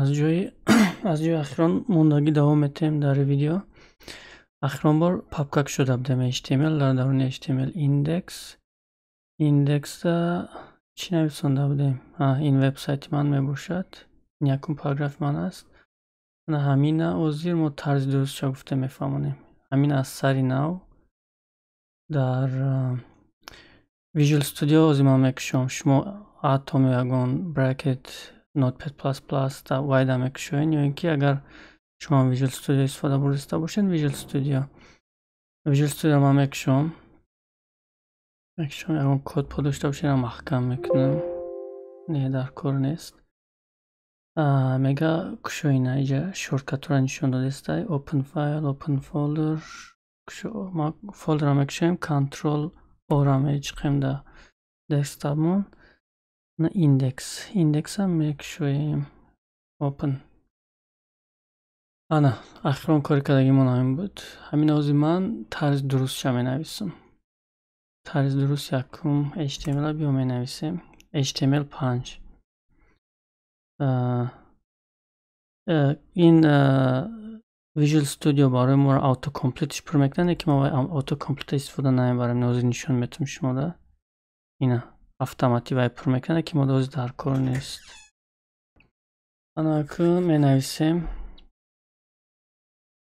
Аз ҷои ахирон мондагӣ давом метаҳем дар видео. Ахирон бор папка кушода будем HTML, дар даруни HTML index. Индекса чӣ нависонда будем? Ин вебсайти ман мебошад. Ин якум параграфи ман аст. Ана ҳамина ҳозир мо тарзи дурустша гуфта мефаҳмонем. Ҳамин аз сари нав дар Visual Studio ҳозир ман мекушом. Шумо Atom ё ягон bracket Notepad++ вайда мекушоед, ё ин ки агар шумо Visual Studio истифода бурдаиста бошед, Visual Studio. Visual Studio ман мекушом. Мекушом, ягон код по дошта бошед, маҳкам мекунам. Не, дар кор нест. Мега кушоина иҷа шорткатро нишон додестай. Open file, open folder. Фолдерро мекушоем, Ctrl O-ро мечиқем дар десктопмон. На индекс. Индексам мекушоем. Open. Ана, ахирон кори кардагимон ҳамин буд. Ҳамин ҳозир ман тарзи дурустша менависам. Тарзи дуруст якум HTML-ро биё менависем. HTML 5. Ин Visual Studio барои моро autocomplete-ш пур мекунад, ки мо autocomplete истифода намебарем. Ҳозир нишон метавам шумода. Ина автоматӣ вай пур мекунад, ки мо ҳозир дар кор нест. Ана акун менависем.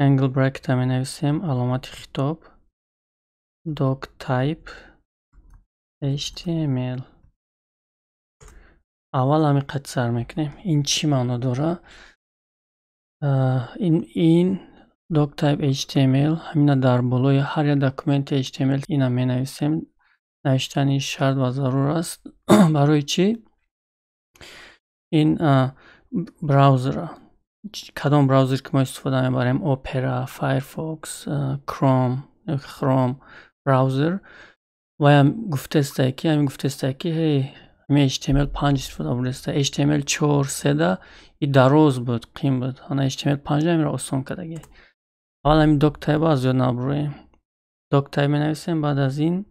Angle bracket менависем, аломати хитоб, doctype HTML. Аввал ҳамин қад сар мекунем. Ин чӣ маъно дорад? Ин doctype HTML ҳамина дар болои ҳар як документи HTML ина менависем. Навиштани шарт ва зарур аст. Барои чӣ? Ин браузера. Кадом браузер ки мо истифода мебарем, Opera, Firefox, Chrome браузер, ваям гуфтаистае ки, ҳамин гуфтаистае ки ҳей, ҳамин HTML 5 истифода бурдаиста. HTML 4, 3 и дароз буд, қим буд. Ана HTML 5 ҳаминро осон кардагӣ. Аввал ҳамин doctype аз ёд набурем. Doctype менависем, баъд аз ин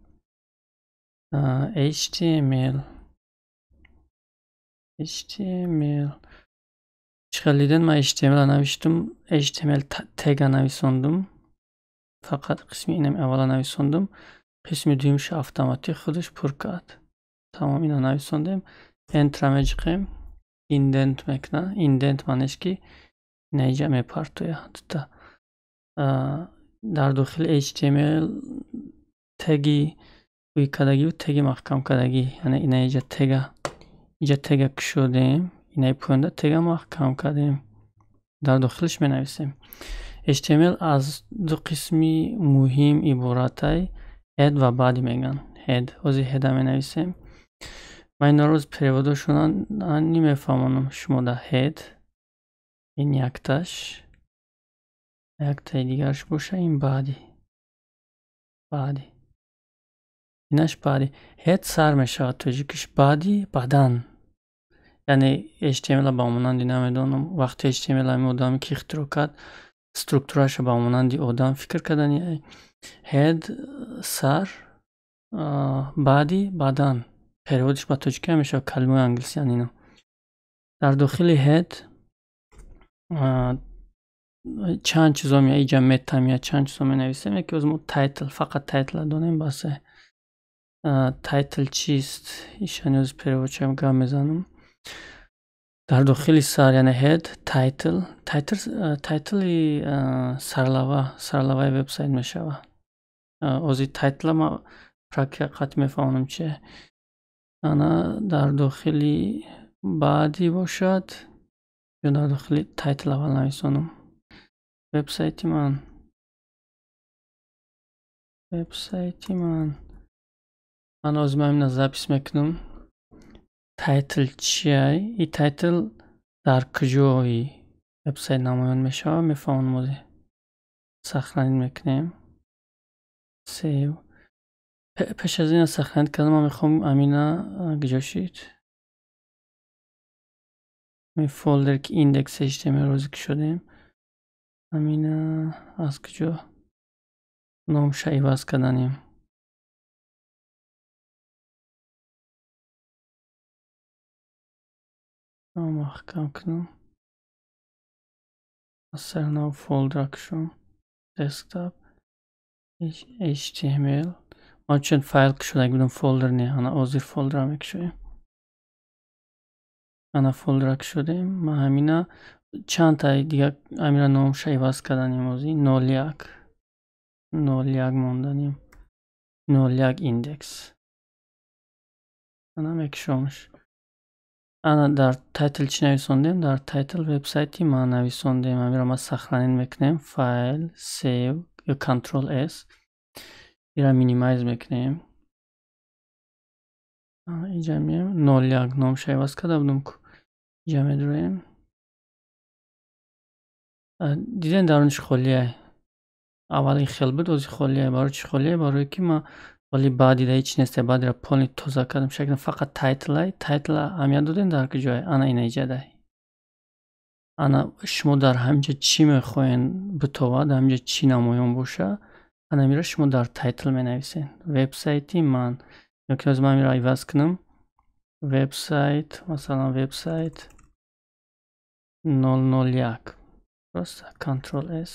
HTML. HTML. Чӣ хел дидед, ман HTML-ро навиштум, HTML тега нависондум. Фақат қисми инам аввала нависондум. Қисми дуюмша автоматик худаш пур кард. Тамом, ино нависондем. Enter меҷиқем. Indent мекунад. Indent маънеш ки ина иҷа мепартояд. Дута дар дохили HTML теги ӯй кардагӣ, теги маҳкам кардагӣ. Яъне ина иҷа тега, иҷа тега кушодем. Инаи поёнда тега маҳкам кардем. Дар дохилиш менависем. HTML аз ду қисми муҳим иборатай, head ва body мегӯянд. Head. Ҳозир head-а менависем. Ман инро рӯз переводошона намефаҳмонам шумо да head. Ин якташ. Яктаи дигараш боша ин body. Body. Инаш body. Head сар мешавад тоҷикиш, body бадан. Яъне HTML-ро ба монанди намедонам, вақте HTML ҳамин одаме ки ихтироъ кард, структураашро ба монанди одам фикр кардани. Head сар, body бадан. Переводиш ба тоҷикӣ ҳам мешавад, калимаи англисиян ино. Дар дохили head чанд чизо меяд, иҷа мета меяд, чанд чизо менависем, яке оз мо title, фақат title-ро донем басе. Title чист? Ишани оз переводча гап мезанам. Дар дохили сар, яъне head, title, title, title-и сарлава, сарлаваи вебсайт мешавад. Ози title-а ман практика қатъ мефаҳмонам чи. Ана дар дохили body бошад, ё дар дохили title аввал нависонам. Вебсайти ман. Вебсайти ман. Ман ҳозир ман ҳамина запис мекунам. Title чиай? И title дар куҷои вебсайт намоён мешавад, мефаҳмонам ҳозир. Сохранить мекунем. Save. Пеш аз ин сохранить кардан ман мехоҳам ҳамина куҷо шид? Ҳамин фолдер ки index HTML рӯзе ки шудем, ҳамина аз куҷо номша иваз карданем. Маҳкам кунам. Аз сари нав folder кушом. Desktop HTML. Ман чун файл кушода будам, folder не, ана ҳозир folder ро мекушоем. Ана folder ро кушодем. Ман ҳамина чандтаи дига ҳамира номша иваз карданем ҳозир. 01 01 монданем. 01 индекс. Ана мекушомш. Ана дар title чӣ нависондем? Дар title вебсайти ман нависондем. Ҳамиро ман сохранить мекунем. File, save ё Ctrl S. Ира minimize мекунем. Инҷа меем 01 номша иваз карда будам ку. Инҷа медуроем. Дидем, даруниш холия. Аввал ин хел буд, ҳозир холия. Барои чӣ холия? Барое ки ман вале баъди да ҳеҷ нест, баъдира полный тоза кардам. Шакл фақат title ай, title аҳамият додем дар куҷое? Ана ина иҷадай. Ана шумо дар ҳаминҷа чӣ мехоҳед битовад, дар ҳаминҷа чӣ намоён боша, ана ҳаминро шумо дар title менависед. Вебсайти ман. Ё ки ҳозир ман ҳаминро иваз кунам. Вебсайт, масалан, вебсайт 001. Просто Ctrl S.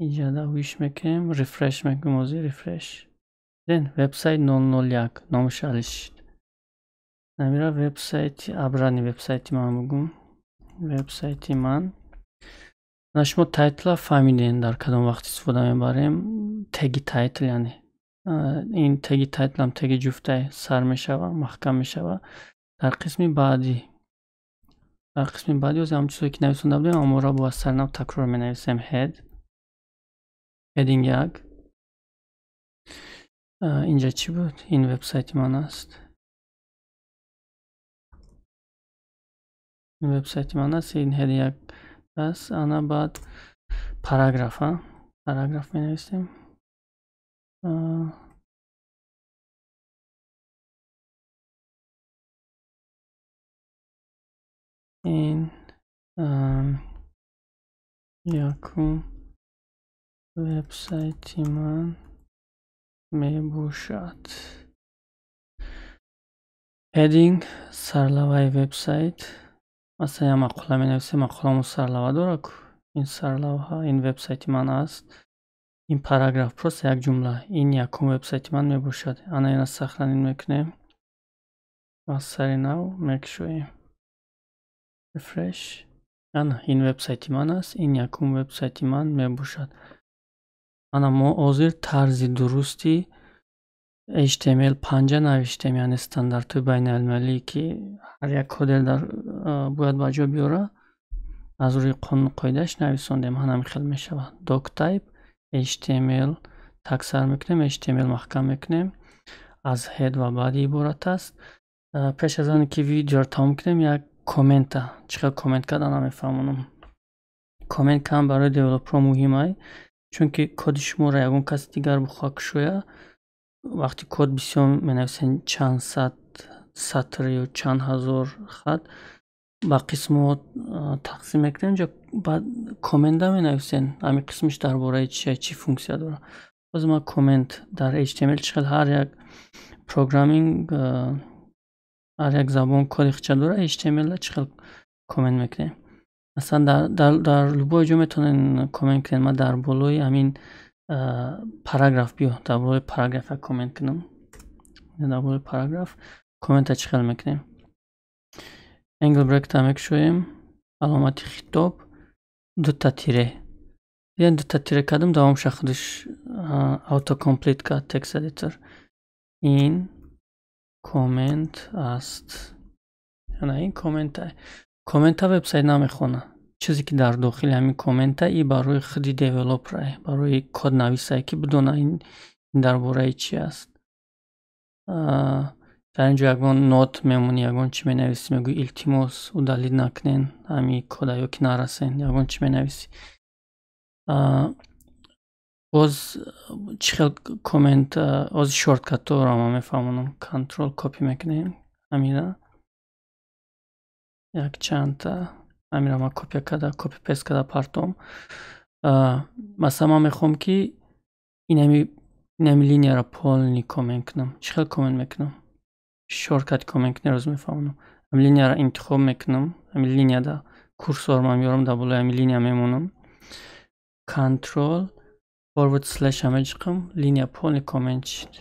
Инҷа да виш мекунем, refresh мекунем ҳозир, refresh. Дидем, вебсайт 001 номаш алиш шуд. Ҳаминро вебсайти обратный вебсайти ман бугум. Вебсайти ман. На шумо title а фаҳмидем, дар кадом вақт истифода мебарем. Теги title, яъне ин теги title ам теги ҷуфтай сар мешава, маҳкам мешава. Дар қисми баъдӣ ҳозир ҳамон чизое ки нависонда будем, ҳамонро бо аз сари нав такрор менависем. Head, heading як. Инҷа чӣ буд? Ин вебсайти ман аст. Ин вебсайти ман аст, ин head як аст. Ана баъд параграф, параграф менависем. Ин якум вебсайти ман мебошад. Heading, сарлавҳаи вебсайт. Масалан, як мақола менависем, мақоламон сарлавҳа дорад ку. Ин сарлавҳа, ин вебсайти ман аст. Ин параграф, просто як ҷумла. Ин якум вебсайти ман мебошад. Ана ина сохранить мекунем. Аз сари нав мекушоем. Refresh. Ана ин вебсайти ман аст, ин якум вебсайти ман мебошад. Ана мо ҳозир тарзи дурусти HTML 5 навиштем, яъне стандартҳои байналмилалие, ки ҳар як кодер дар бояд ба ҷо биёрад, аз рӯи қонуну қоидааш нависондем. Ҳамин хел мешавад. Doctype HTML tag сар мекунем, HTML маҳкам мекунем. Аз head ва body иборат аст. Пеш аз он ки видеоро тамом кунем, як коммента, чӣ хел коммент кардан намефаҳмонам. Коммент кам барои девелоперҳо муҳим ай, чунки коди шуморо ягон каси дигар бихоҳад кушояд, вақти код бисёр менависен, чанд сад сатр ё чанд ҳазор хат, ба қисмҳо тақсим мекунем, инҷо баъд коммента менависен, ҳамин қисмиш дар бораи чия, чӣ функсия дорад. Боз ман коммент дар HTML чӣ хел ҳар як programming, ҳар як забон коди худша дорад, HTML чӣ хел коммент мекунем. Масалан, дар любой ҷо метавонед коммент кунед. Ман дар болои ҳамин параграф, биё дар болои параграф як коммент кунам. Дар болои параграф коммента чӣ хел мекунем? Angle bracket мекушоем, аломати хитоб, дута тире. Дидем, дута тире кардам, давомша худаш autocomplete кард text editor. Ин коммент аст. Ана ин коммента. Коммента вебсайт намехонад. Чизе ки дар дохили ҳамин коммента, и барои худи девелопера, барои коднависае, ки бидона ин дар бораи чӣ аст. Дар ин ҷо ягон note мемонӣ, ягон чӣ менависӣ, мегӯӣ: «Илтимос, удалить накунен ҳамин кода» ё ки нарасен, ягон чӣ менависӣ. Боз чӣ хел коммент, ҳозир shortcut ҳоро ман мефаҳмонам. Control copy мекунем ҳамина, якчандта ҳаминро ман копия карда, copy paste карда партом. Масалан, ман мехоҳам, ки инами линияро полный коммент кунам. Чӣ хел коммент мекунам? Shortcut коммент кунӣ рӯз мефаҳмонам. Ҳамин линияро интихоб мекунам, ҳамин линияда Курсор ман меёрам, дар болои ҳамин линия мемонам. Control forward slash меҷиқам, линия полный коммент шид.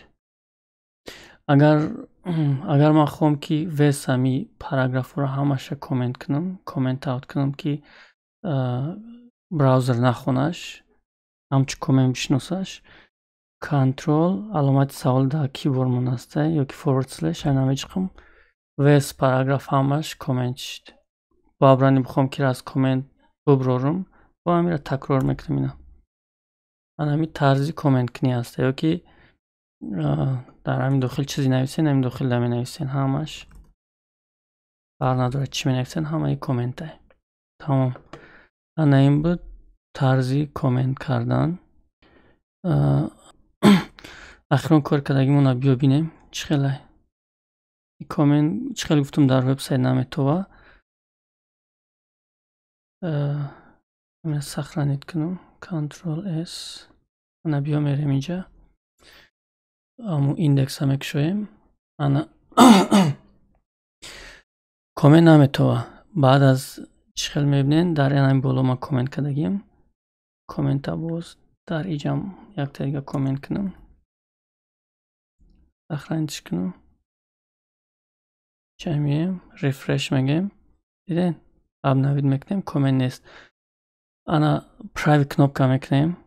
Агар ман хоҳам, ки весь ҳами параграфҳоро ҳамаша коммент кунам, comment out кунам, ки браузер нахонаш, ҳамчун коммент бишносаш, Control аломати савол дар keyboard аста ёки forward slash айна меҷиқам, весь параграф ҳамаш коммент шид. Бо абрани бихоҳам, ки аз коммент буброрам, бо ҳамира такрор мекунам. Ина ана ҳами тарзи комменткунӣ аста. Ё ки дар ҳамин дохил чизе нависен, ҳамин дохил да менависен, ҳамаш фарқ надорад чӣ менависен, ҳамаи комментай. Тамом, ана ин буд тарзи коммент кардан. Ахирон кори кардагимонро биё бинем, чӣ хелай коммент. Чӣ хел гуфтум, дар вебсайт наметова. Сохранить кунам, Control S. Ана биё, мерем инҷа, аму индекса мекушоем. Ана коммент наметова. Баъд аз чӣ хел мебинед, дар ин боло ман коммент кардагим. Коммента боз дар иҷам якта дига коммент кунам, сохранить ш кунам. Ча меем, refresh мегӯем, дидед, обновить мекунем, коммент нест. Ана правый кнопка мекунем,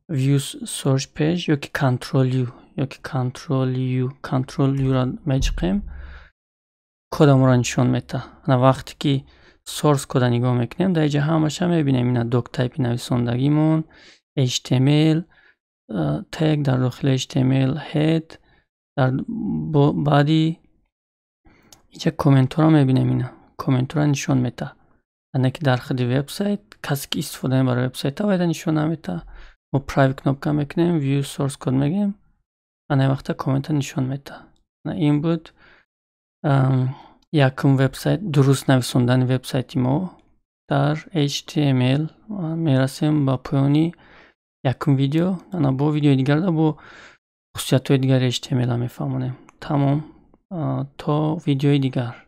view source page ёки Control U, ёки Control U, Control U ро меҷиқем, кодамонро нишон медиҳад. Ана вақте ки source кода нигоҳ мекунем, дар инҷа ҳамаша мебинем. Ина doctype и нависондагимон, HTML тег, дар дохили HTML head, дар баъди инҷа комментҳоро мебинем. Ина комментҳоро нишон медиҳад, ане ки дар худи вебсайт касе ки истифода мебарад вебсайта, вайда нишон намедиҳад. Мо правый кнопка мекунем, view source code мегӯем, ана вақта коммента нишон медиҳад. Ин буд якум вебсайт, дуруст нависондани вебсайти мо дар HTML. Мерасем ба поёни якум видео. Ана бо видеои дигарда бо хусусиятҳои дигари HTML мефаҳмонем. Тамом, то видеои дигар.